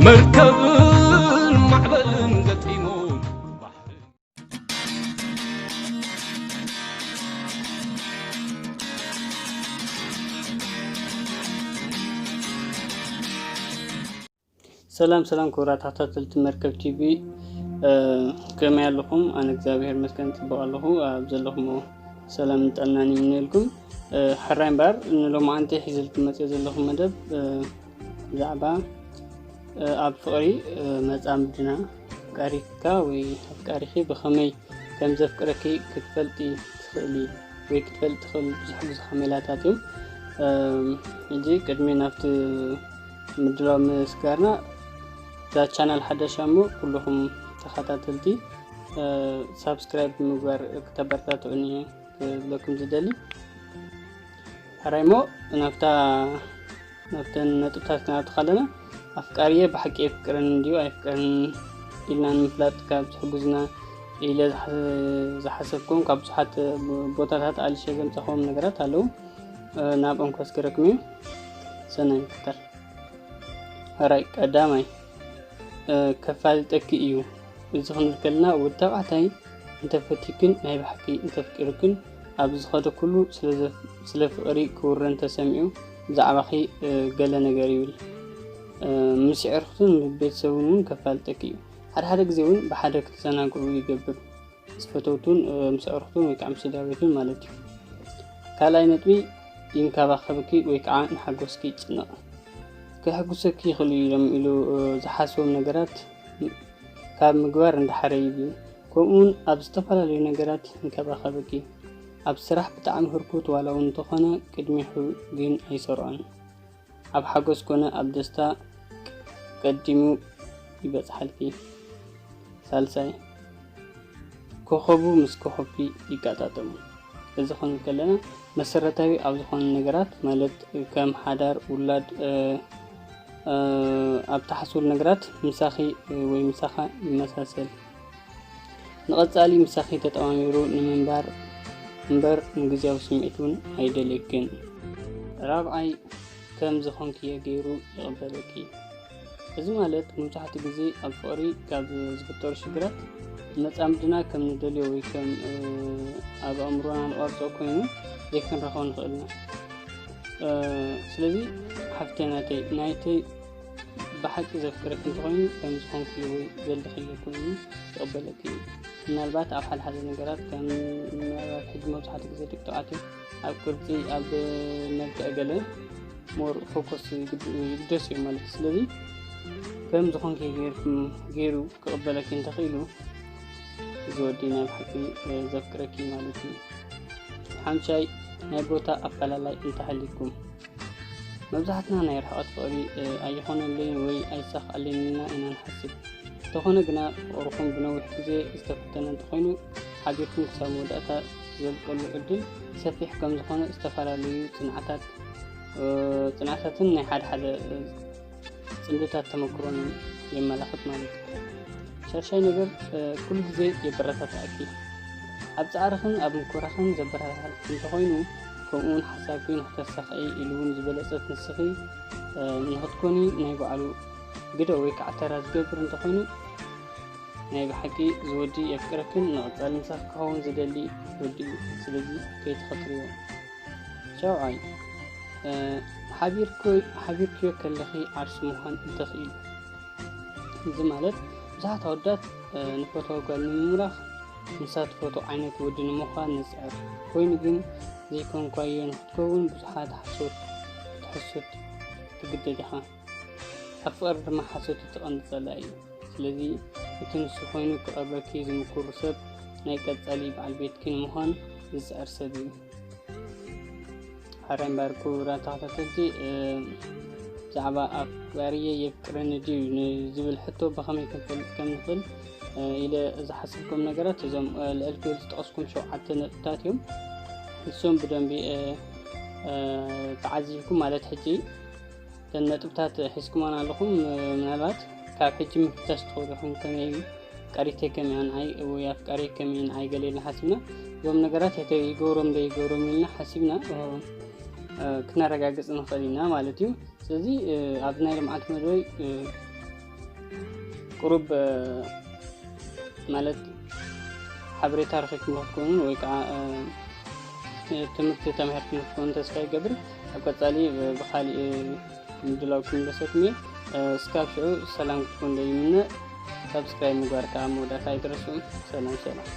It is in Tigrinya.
መርከብን ማዕበልን ገጢሙ። ሰላም ሰላም፣ ክቡራት ተኸታተልቲ መርከብ ቲቪ፣ ከመይ ኣለኹም? ኣነ እግዚኣብሔር ይመስገን ጽቡቕ ኣለኹ። ኣብ ዘለኹሞ ሰላም ጥዕናን ይምነየልኩም። ሕራይ እምበኣር፣ ንሎማዓንቲ ሒዘልኩም መጽየ ዘለኹ መደብ ብዛዕባ ኣብ ፍቕሪ መጻምድና፣ ኣፍቃሪካ ወይ ኣፍቃሪኺ ብኸመይ ከም ዘፍቅረኪ ክትፈልጢ ትኽእሊ ወይ ክትፈልጢ ትኽእል ብዙሕ ብዙሕ ሜላታት እዮም። ሕጂ ቅድሚ ናብቲ ምድላው ምስጋርና፣ እዛ ቻናል ሓደሻ እሞ ኩልኹም ተኸታተልቲ ሳብስክራይብ ብምግባር ክተበረታትዑኒ ክብለኩም ዝደሊ። ሕራይ እሞ ናብታ ናብተን ነጥብታት ክነኣቱ ከለና፣ ኣፍቃሪየ ብሓቂ የፍቅረኒ እንድዩ ኣይፍቅረኒ ኢልና ንምፍላጥ ካብ ዝሕግዙና ኢለ ዝሓ- ዝሓሰብኩም ካብ ብዙሓት ቦታታት ኣልሸ ዘምጻኹም ነገራት ኣለዉ። ናብኦም ከስገረኩም እዩ። ሰናይ ምክታል። ሕራይ ቀዳማይ፣ ከፋልጠኪ እዩ። እዚ ክንብል ከለና፣ ወዲ ተባዕታይ እንተፈትዩክን ናይ ብሓቂ እንተፍቂሩክን፣ ኣብ ዝኸደ ኩሉ ስለ ዘፍ- ስለ ፍቕሪ ክውረ እንተሰሚዑ፣ ብዛዕባኺ ገለ ነገር ይብል። ምስ ኣዕሩኽቱን ቤተሰቡን እውን ከፋልጠኪ እዩ። ሓደ ሓደ ግዜ እውን ብሓደ ክትዘናግዑ ይገብር። ምስ ፈተውቱን ምስ ኣዕሩኽቱን ወይ ከዓ ምስ ስድራ ቤቱን ማለት እዩ። ካልኣይ ነጥቢ፣ ይንከባኸበኪ ወይ ከዓ ንሓጎስኪ ይጭነቕ። ከሕጉሰኪ ይኽእሉ እዮም ኢሉ ዝሓስቦም ነገራት ካብ ምግባር እንዳሓረ ይብል። ከምኡውን ኣብ ዝተፈላለዩ ነገራት ይንከባኸበኪ። ኣብ ስራሕ ብጣዕሚ ህርኩት ዋላ እውን እንተኾነ ቅድሚሑ ግን ኣይሰርዖን። ኣብ ሓጎስ ኮነ ኣብ ደስታ ቀዲሙ ይበጽሓልኪ። ሳልሳይ፣ ኮኸቡ ምስ ኮኸብኪ ይቀጣጠሙ። እዚ ክንብል ከለና መሰረታዊ ኣብ ዝኾኑ ነገራት ማለት ከም ሓዳር፣ ውላድ፣ ኣብ ተሓስብሉ ነገራት ምሳኺ ወይ ምሳኻ ይመሳሰል። ንቐጻሊ ምሳኺ ተጠማሚሩ ንምንባር እምበር ንግዝያዊ ስምዒት እውን ኣይደልየክን። ራብዓይ፣ ከም ዝኾንክዮ ገይሩ ይቕበለኪ። እዚ ማለት መብዛሕትኡ ግዜ ኣብ ፍቕሪ ካብ ዝፍጠሩ ሽግራት ንመጻምድና ከም ንደልዮ ወይ ከም ኣብ ኣእምሮና ንቐርጾ ኮይኑ ዘይክንረኽቦ ንኽእል ኢና። ስለዚ ሓፍተይ ናተይ ናይተይ ብሓቂ ዘፍቅረኪ እንተኾይኑ ከም ዝኾንክዮ ወይ ዘለኽዮ ኮይኑ ይቕበለኪ እዩ። ምናልባት ኣብ ሓደ ሓደ ነገራት ከም ምናልባት ሕጂ መብዛሕትኡ ግዜ ደቂ ተባዕትዮ ኣብ ቅርጺ ኣብ መልክዕ ገለ ሞር ፎከስ ይግደስ እዩ ማለት እዩ። ስለዚ ከም ዝኾንኪ ገይርኩም ገይሩ ክቕበለኪ እንተኽኢሉ እዚ ወዲ ናይ ብሓቂ ዘፍቅረኪ ማለት እዩ። ሓምሻይ ናይ ቦታ ኣፈላላይ እንተሃሊኩም መብዛሕትና ናይ ርሕቐት ፍቕሪ ኣይኾነለይን ወይ ኣይሳኽኣለይን ኢልና ኢና ንሓስብ። እንተኾነ ግና ፍቕርኹም ብነዊሕ ግዜ ዝተፈተነ እንተኾይኑ ሓቢርኩም ክሳብ መወዳእታ ዘልቀሉ ዕድል ሰፊሕ ከም ዝኾነ ዝተፈላለዩ ፅንዓታት ፅንዓታትን ናይ ሓደ ሓደ ፅምድታት ተመክሮን የመላኽት ማለት እዩ። ሻድሻይ ነገር ኩሉ ግዜ የበረታታእኪ ኣብ ፃዕርኽን ኣብ ምኮራኽን ዘበረታታእኪ እንተኾይኑ ከምኡውን ሓሳብኪ ንክተሳኽዒ ኢሉ እውን ዝበለፀት ንስኺ ንክትኮኒ ናይ ባዕሉ ግደ ወይ ከዓ ተራ ዝገብር እንተኾይኑ ናይ ብሓቂ ዝወዲ የፍቅረክን ንቐፃሊ ምሳኺ ክኸውን ዝደሊ ወዲ እዩ። ስለዚ ከይትኸትርዮ። ሻውዓይ ሓቢርክዮ ከለኺ ዓርሱ ምዃን እንተኽኢሉ። እዚ ማለት ብዙሓት ኣወዳት ንፈተዋ ጓል ንምምራኽ ንሳ ትፈቶ ዓይነት ወዲ ንምዃን ንፅዕር ኮይኑ ግን ዘይኮንኳዮ ንክትከውን ብዙሓት ሓሶት ክትሕሱት ትግደድ ኢኻ። ኣብ ፍቕሪ ድማ ሓሶት እቲ ቀንዲ ፀላኢ እዩ። ስለዚ እቲ ንሱ ኮይኑ ክቐርበኪ ዝምኩሩ ሰብ ናይ ቀፃሊ በዓል ቤትኪ ንምዃን ዝፅዕር ሰብ እዩ። ሓራይ እምበር ክቡራት ተኸታተልቲ ብዛዕባ ኣፍቃሪየ የፍቅረኒ ድዩ ንዝብል ሕቶ ብኸመይ ክንፈልጥ ከም ንኽእል ኢለ ዝሓሰብኩም ነገራት እዞም ልዕል ክብል ዝጠቐስኩም ሸውዓተ ነጥብታት እዮም። ንሶም ብደንቢ ተዓዚብኩም ማለት ሕጂ እተን ነጥብታት ሒዝኩመን ኣለኹም ምናልባት ካብ ሕጂ ምፍታሽ ትኽእሉ ኢኹም። ከመይ ቀሪተይ ከመይ ንዓይ ወይ ኣፍቃሪይ ከመይ ንዓይ ገለ ኢልና ሓሲብና እዞም ነገራት ይገብሮም ዶ ይገብሮም ኢልና ሓሲብና ክነረጋግጽ ንኽእል ኢና ማለት እዩ። ስለዚ ኣብ ናይ ልምዓት መደበይ ቁሩብ ማለት ሓበሬታ ረኺብኩም ክትኮኑ ወይ ከዓ ትምህርቲ ተማሂርኩም ክትኮኑ ተስፋ ይገብር። ኣብ ቀፃሊ ብካሊእ ምድላው ክምለሰኩም እየ። እስካብ ሽዑ ሰላም ክትኮኑ ይምነ። ሳብስክራይብ ምግባር ከዓ መወዳእታ ኣይትረስዑ። ሰላም ሰላም።